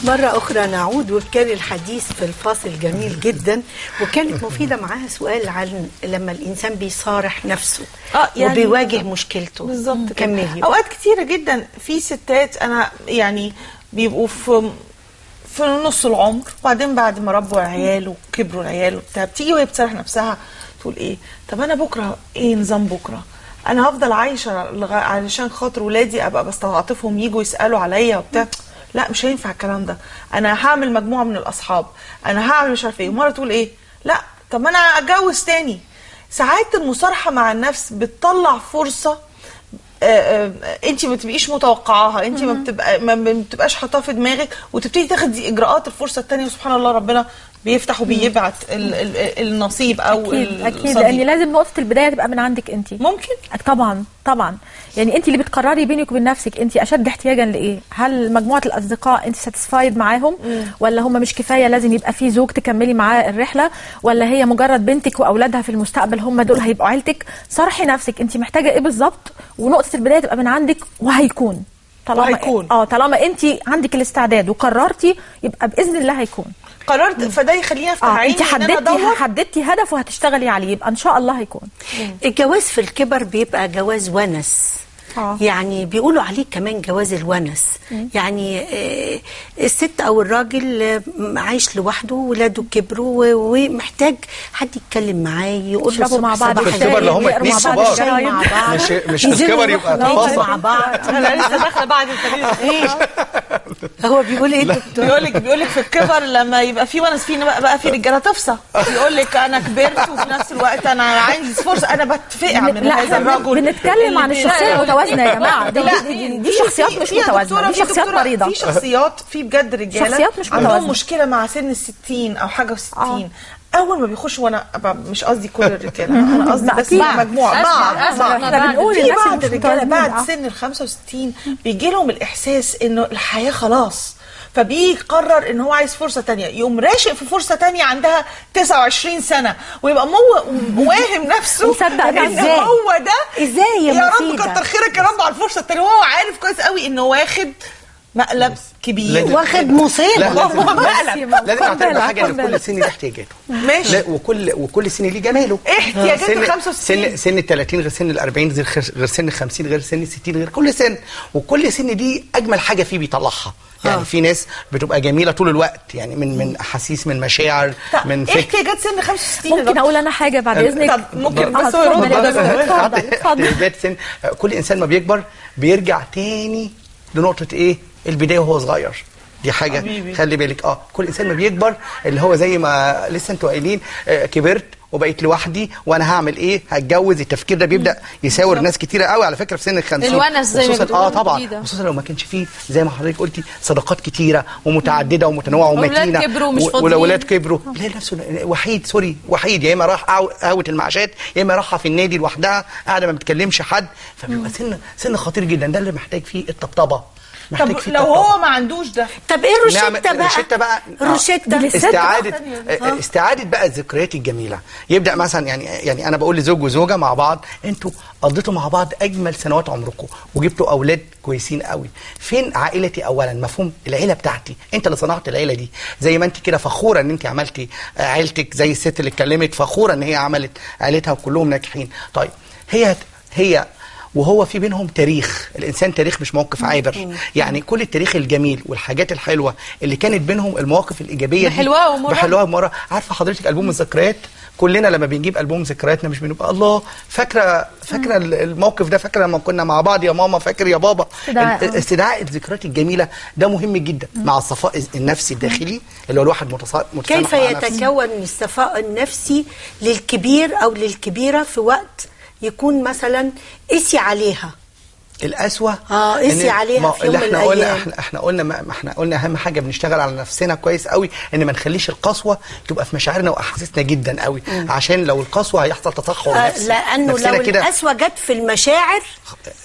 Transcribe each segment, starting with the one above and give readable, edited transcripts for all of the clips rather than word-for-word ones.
مرة أخرى نعود، وكان الحديث في الفاصل جميل جدا، وكانت مفيدة معاها سؤال عن لما الإنسان بيصارح نفسه يعني وبيواجه مشكلته بالظبط. كملي. أوقات كتيرة جدا في ستات أنا يعني بيبقوا في نص العمر، وبعدين بعد ما ربوا العيال وكبروا العيال وبتاع، بتيجي وهي بتصارح نفسها تقول إيه، طب أنا بكرة إيه نظام بكرة؟ أنا هفضل عايشة علشان خاطر ولادي، أبقى بستعطفهم يجوا يسألوا عليا وبتاع، لا مش هينفع الكلام ده، انا هعمل مجموعة من الاصحاب، انا هعمل مش عارفه ايه. ومرة تقول ايه، لا طب انا اتجوز تاني. ساعات المصارحه مع النفس بتطلع فرصة انت ما بتبقيش متوقعاها، انت ما بتبقاش حاطاها في دماغك، وتبتدي تاخدي اجراءات الفرصة الثانية، وسبحان الله ربنا بيفتح وبيبعت النصيب او اكيد اكيد، لان لازم نقطة البداية تبقى من عندك انت. ممكن طبعا طبعا، يعني انت اللي بتقرري بينك وبين نفسك انت اشد احتياجا لايه. هل مجموعة الاصدقاء انت satisfied معاهم ولا هم مش كفاية، لازم يبقى في زوج تكملي معاه الرحلة، ولا هي مجرد بنتك واولادها في المستقبل هم دول هيبقوا عيلتك؟ صرحي نفسك انت محتاجه ايه بالظبط، ونقطة البداية تبقى من عندك، وهيكون طالما طالما انت عندك الاستعداد وقررتي يبقى باذن الله هيكون. قررت، فده يخليني افتح عيني. انت حددتي هدف وهتشتغلي عليه، يبقى ان شاء الله هيكون. الجواز في الكبر بيبقى جواز ونس. يعني بيقولوا عليه كمان جواز الونس. يعني الست او الراجل عايش لوحده، ولاده كبروا، ومحتاج حد يتكلم معاه، يقول له مع بعض. في الكبر لو هم اتنين كبار، مش في الكبر يبقى تفاصيل مع بعض. انا لسه داخله بعد الفريق. هو بيقول ايه الدكتور؟ بيقول لك في الكبر لما يبقى في ونس، في بقى في رجاله تفصى، يقول لك انا كبرت وفي نفس الوقت انا عندي فرصة، انا بتفقع من هذا الرجل. بنتكلم عن الشخصية المتوازنه يا جماعة، دي شخصيات مش متوازنة، دي شخصيات مريضه. في شخصيات، في بجد رجاله شخصيات مش متوازنة، عندهم مشكلة مع سن 60 او حاجة و60. اول ما بيخشوا، وانا مش قصدي كل الرجالة، انا قصدي بس مجموعة، بعض احنا بنقول في بعض الرجالة بعد سن ال 65 بيجي لهم الاحساس انه الحياة خلاص، فبيقرر ان هو عايز فرصة تانية، يقوم راشق في فرصة تانية عندها 29 سنة، ويبقى واهم نفسه ان هو ده. ازاي يا رب كتر خيرك يا رب على الفرصة التانية، وهو عارف كويس قوي انه واخد مقلب كبير، واخد مصيبة. لازم نعترف بحاجة، ان كل سن ليه احتياجاته. ماشي. وكل سن ليه جماله. ايه احتياجات 65؟ سن 30 غير سن ال 40 غير سن 50 غير سن 60 غير كل سن، وكل سن دي اجمل حاجة فيه بيطلعها. يعني في ناس بتبقى جميلة طول الوقت، يعني من احاسيس، من مشاعر، من فكر. ايه احتياجات سن 65؟ ممكن اقول انا حاجة بعد اذنك؟ طب ممكن بس هو احتياجات سن كل انسان ما بيكبر بيرجع تاني لنقطة ايه؟ البداية وهو صغير. دي حاجة حبيبي. خلي بالك، كل انسان ما بيكبر اللي هو زي ما لسه انتوا قايلين، كبرت وبقيت لوحدي وانا هعمل ايه؟ هتجوز. التفكير ده بيبدا يساور ناس كتيرة قوي على فكرة في سن ال50. الونس زي ما بتقولوا طبعا، خصوصا لو ما كانش فيه زي ما حضرتك قلتي صداقات كتيرة ومتعددة ومتنوعة ومتينه، والاولاد كبروا، تلاقي نفسه وحيد، sorry وحيد، يا اما راح قهوة المعاشات، يا اما راحة في النادي لوحدها قاعدة ما بتكلمش حد. فبيبقى سن خطير جدا، ده اللي محتاج فيه الطبطبه. طب لو هو ما عندوش ده، طب ايه الروشته بقى؟ الروشته بقى الروشته استعاده بقى الذكريات الجميلة. يبدا مثلا يعني انا بقول لزوج وزوجه مع بعض، انتوا قضيتوا مع بعض اجمل سنوات عمركم وجبتوا اولاد كويسين قوي، فين عائلتي؟ اولا مفهوم العيلة بتاعتي، انت اللي صنعت العيلة دي، زي ما انت كده فخورة ان انت عملتي عيلتك، زي الست اللي اتكلمت فخورة ان هي عملت عيلتها وكلهم ناجحين. طيب هي وهو في بينهم تاريخ، الإنسان تاريخ مش موقف عابر. يعني كل التاريخ الجميل والحاجات الحلوة اللي كانت بينهم، المواقف الإيجابية بحلوها ومرة، بحلوها ومرة. عارفة حضرتك ألبوم الذكريات، كلنا لما بنجيب ألبوم ذكرياتنا مش بنبقى الله فاكرة الموقف ده، فاكرة لما كنا مع بعض يا ماما، فاكر يا بابا. استدعاء الذكريات الجميلة ده مهم جدا مع الصفاء النفسي الداخلي اللي هو الواحد متصالح كيف يتكون الصفاء النفسي للكبير أو للكبيرة في وقت يكون مثلا قسي عليها القسوة؟ قسي عليها في يوم من الايام. احنا قلنا ما احنا قلنا اهم حاجة بنشتغل على نفسنا كويس قوي، ان ما نخليش القسوة تبقى في مشاعرنا واحاسيسنا جدا قوي، عشان لو القسوة هيحصل تصحر نفسي. لانه لو القسوة جت في المشاعر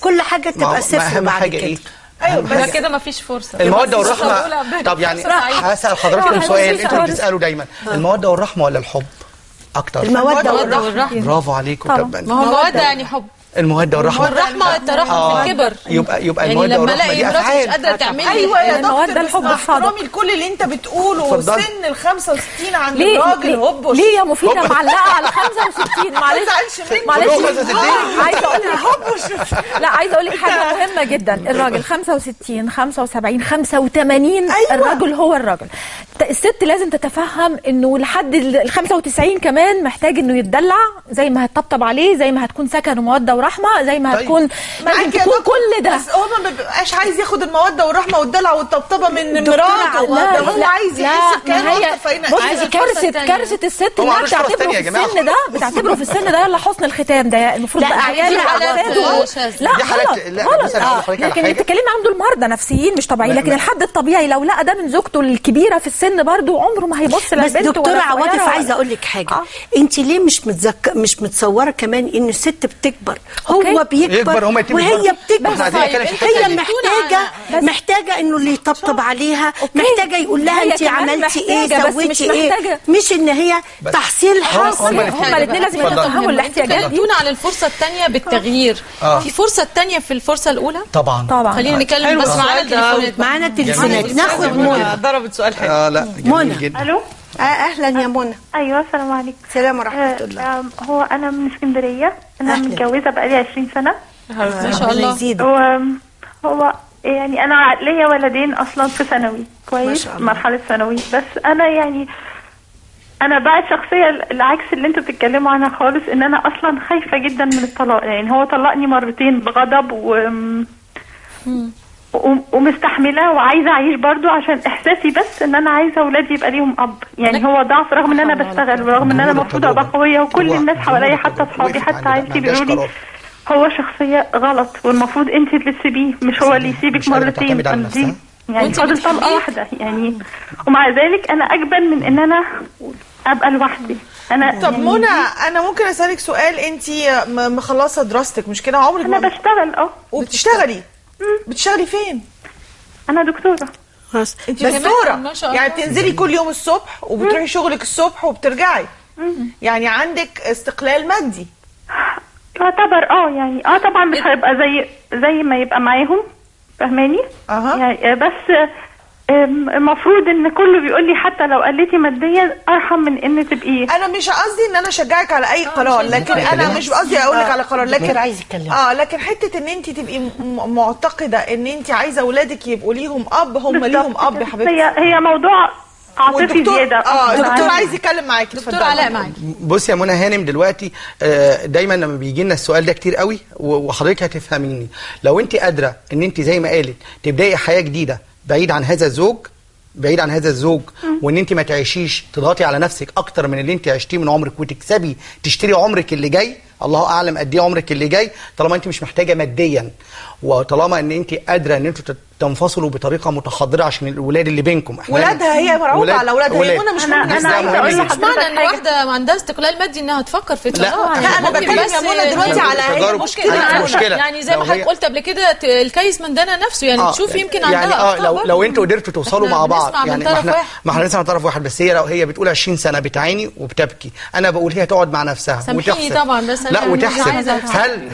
كل حاجة تبقى صفر بعد كده. إيه؟ ايوه بس كده مفيش فرصة. المودة والرحمة. طب يعني هسال حضراتكم سؤال انتوا بتسالوا دايما، المودة والرحمة ولا الحب اكتر؟ المودة والرحمة. برافو عليكم. طب ما هو المودة يعني حب. المودة والرحمة، والرحمة والتراحم في الكبر. يبقى يعني المودة والرحمة دي افعال. مش قادرة تعملي. ايوه يا دكتور، بس مع احترامي لكل اللي انت بتقوله، سن ال 65 عند الراجل هوب. ليه يا مفيدة معلقه على 65؟ معلش معلش، عايزه اقول لك، لا عايزه اقول لك حاجة مهمة جدا. الراجل 65 75 85، الرجل هو الرجل. الست لازم تتفهم انه لحد ال 95 كمان محتاج انه يتدلع، زي ما هتطبطب عليه، زي ما هتكون سكن ومودة ورحمة، زي ما هتكون لازم تكون كل ده. بس هو ما بيبقاش عايز ياخد المودة والرحمة والدلع والطبطبه من مراته، ده هو عايز يحس بكلام. بصي، كارثة الست انها بتعتبره في السن ده، بتعتبره في السن ده يلا حسن الختام، ده المفروض بقى عيال واولاده. لا غلط غلط. لكن اللي بتتكلمي عنده المرضى نفسيين مش طبيعيين، لكن الحد الطبيعي لو لقى ده من زوجته الكبيرة في السن برضه عمره ما هيبص للبنت. بس دكتورة عواطف عايزه اقول لك حاجة، انت ليه مش متصورة كمان ان الست بتكبر؟ هو بيكبر وهي بتكبر، هي محتاجه انه اللي يطبطب عليها، محتاجه يقول لها انت عملتي ايه، سويتي ايه، مش ان هي تحصيل حاصل. هما الاثنين لازم يتفهموا الاحتياجات دي. عن الفرصة الثانية بالتغيير، في فرصة ثانية في الفرصة الاولى طبعا. خلينا نتكلم بس معانا تليفونات، معانا تليفونات. ناخد منى. ضربت سؤال حلو. لا منى. الو، اهلا يا منى. ايوه السلام عليكم. السلام ورحمة الله. هو انا من اسكندرية، انا متجوزة بقالي 20 سنة. ما شاء الله. هو يعني انا ليا ولدين اصلا في ثانوي، كويس، مرحلة ثانوي. بس انا يعني انا بقى شخصية العكس اللي انتوا بتتكلموا عنها خالص، ان انا اصلا خايفة جدا من الطلاق. يعني هو طلقني مرتين بغضب ومستحمله وعايزه اعيش برضو، عشان احساسي بس ان انا عايزه اولادي يبقى ليهم اب. يعني هو ضعف، رغم ان انا بشتغل ورغم ان انا المفروض ابقى قوية، وكل الناس حواليا حتى اصحابي حتى عيلتي بيقولوا لي هو شخصية غلط والمفروض انت اللي تسيبيه، مش هو اللي يسيبك مرتين. يعني فاضل طلقه واحدة يعني، ومع ذلك انا اجبن من ان انا ابقى لوحدي. انا طب يعني منى، انا ممكن اسالك سؤال؟ انت مخلصة دراستك مش كده؟ عمرك انا بشتغل. وبتشتغلي؟ بتشتغلي فين؟ انا دكتورة. خلاص انت دكتورة، يعني بتنزلي كل يوم الصبح وبتروحي شغلك الصبح وبترجعي، يعني عندك استقلال مادي يعتبر. يعني طبعا مش هيبقى زي ما يبقى معاهم، فاهماني؟ يعني بس المفروض ان كله بيقول لي حتى لو قلتي ماديا ارحم من ان تبقي. انا مش قصدي ان انا اشجعك على اي قرار، لكن انا مش قصدي اقول لك على قرار، لكن عايز يتكلم. لكن حتة ان انت تبقي معتقده ان انت عايزه اولادك يبقوا ليهم اب، هم ليهم اب يا حبيبتي. هي موضوع عاطفي زيادة. الدكتور عايز يتكلم معاكي. دكتور علاء معاكي. بصي يا منى هانم، دلوقتي دايما لما بيجي لنا السؤال ده كتير قوي، وحضرتك هتفهميني، لو انت قادرة ان انت زي ما قالت تبداي حياة جديدة بعيد عن هذا الزوج، بعيد عن هذا الزوج، وان انت ما تعيشيش تضغطي على نفسك اكتر من اللي انت عشتيه من عمرك، وتكسبي تشتري عمرك اللي جاي، الله اعلم قد ايه عمرك اللي جاي، طالما انت مش محتاجه ماديا، وطالما ان انت قادرة ان انتوا تنفصلوا بطريقة متحضره عشان الاولاد اللي بينكم. ولادها هي مرعوبه على اولادها. هي منى مش انا مش معنى ان واحدة ما عندها استقلال مادي انها تفكر في الطلاق. لا انا بتكلم يا منى دلوقتي على هي مشكلة، يعني زي ما حضرتك قلت قبل كده الكيس من دنا نفسه، يعني تشوف يمكن عندها لو انتوا قدرتوا توصلوا مع بعض، يعني ما احنا لسه من طرف واحد، بس هي لو هي بتقول 20 سنة بتعاني وبتبكي، انا بقول هي تقعد مع نفسها وتحسب. طبعا بس لا وتحسب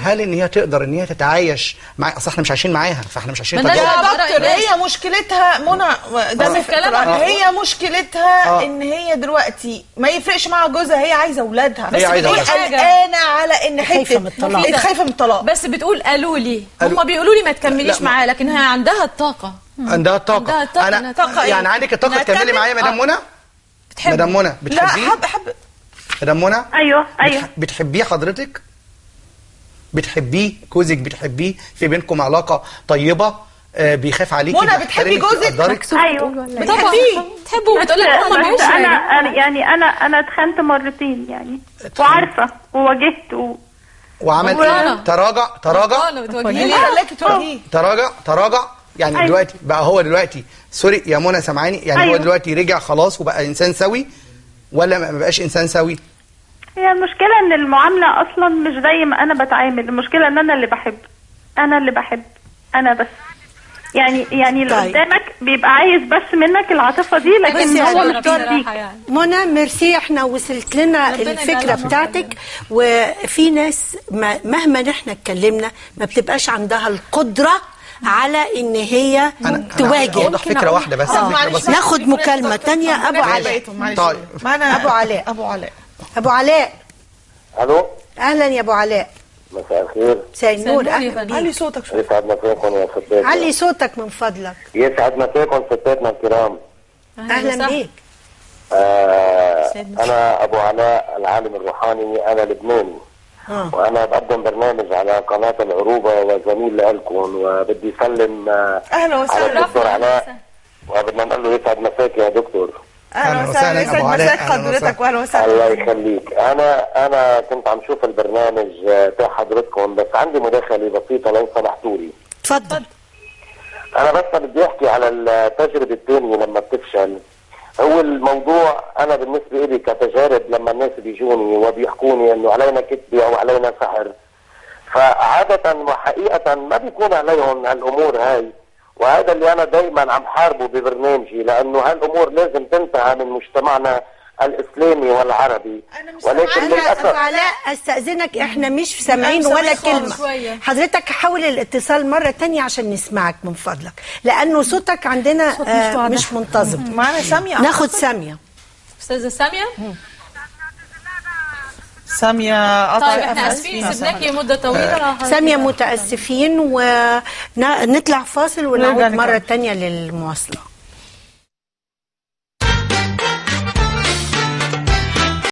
هل ان هي تقدر ان هي تتعايش مع، اصل احنا مش عايشين معاها، فاحنا مش عايشين. دكتور هي مشكلتها منى ده مش كلام، هي مشكلتها ان هي دلوقتي ما يفرقش مع جوزها، هي عايزه اولادها، بس هي قلقانة على ان حتة خايفة من الطلاق. بس بتقول قالوا لي، هم بيقولوا لي ما تكمليش معاه، لكن هي عندها الطاقة، عندها الطاقة. انا يعني عندك الطاقة تكملي معايا مدام منى؟ مدام منى بتحبيه؟ لا حب مدام منى. ايوه بتحبيه حضرتك؟ بتحبيه جوزك؟ بتحبيه؟ في بينكم علاقة طيبة؟ بيخاف عليكي؟ منى بتحبي جوزك؟ ايوه بتحبيه، بتحبه وبتقول لك ماما بس انا يعني انا اتخنت مرتين يعني، وعارفه وواجهت وعمل ايه؟ تراجع تراجع يعني. أيوة. دلوقتي بقى هو دلوقتي، sorry يا منى سامعاني يعني؟ أيوة. هو دلوقتي رجع خلاص وبقى انسان سوي ولا ما بقاش انسان سوي؟ هي المشكلة ان المعاملة اصلا مش زي ما انا بتعامل، المشكلة ان انا اللي بحب، انا اللي بحب انا بس، يعني اللي قدامك بيبقى عايز بس منك العاطفة دي، لكن هو محتار بيك. منى ميرسي، احنا وصلت لنا الفكرة بتاعتك. وفي ناس مهما نحن اتكلمنا ما بتبقاش عندها القدرة على ان هي تواجه. اوضح فكرة واحدة بس، ناخد مكالمة ثانية. ابو علاء. طيب معنا ابو علاء. ابو علاء. ابو علاء. الو، اهلا يا ابو علاء. مساء الخير. مساء النور، اهلا بيك. علي صوتك شوية. يسعد مساكم يا ستات. علي صوتك من فضلك. يسعد مساكم ستاتنا الكرام. اهلا بيك. انا ابو علاء العالم الروحاني، انا لبناني. وانا بقدم برنامج على قناة العروبة وزميل لكم، وبدي اسلم اهلا وسهلا على الدكتور علاء، وبدنا نقول له يسعد مساك يا دكتور. اهلا وسهلا، يسعد مساك حضرتك. واهلا وسهلا. الله يخليك. انا كنت عم شوف البرنامج تاع حضرتكم، بس عندي مداخله بسيطة لو سمحتوا لي. اتفضل. انا بس بدي احكي على التجربة الثانية لما بتفشل. هو الموضوع انا بالنسبة لي كتجارب، لما الناس بيجوني وبيحكوني انه علينا كذبه او علينا سحر، فعاده وحقيقة ما بيكون عليهم هالامور هاي، وهذا اللي انا دائما عم حاربه ببرنامجي، لانه هالامور لازم تنتهى من مجتمعنا الاسلامي والعربي. ولكن للاسف ابو علاء استاذنك، احنا مش سامعين ولا كلمة. حضرتك حاول الاتصال مرة ثانية عشان نسمعك من فضلك، لانه صوتك عندنا صوت مش منتظم. معنا سامية. ناخد سامية. استاذه سامية. سامية. طيب احنا اسفين سيبناكي مده طويلة. سامية متاسفين، ونطلع فاصل ونعود مرة ثانية للمواصله.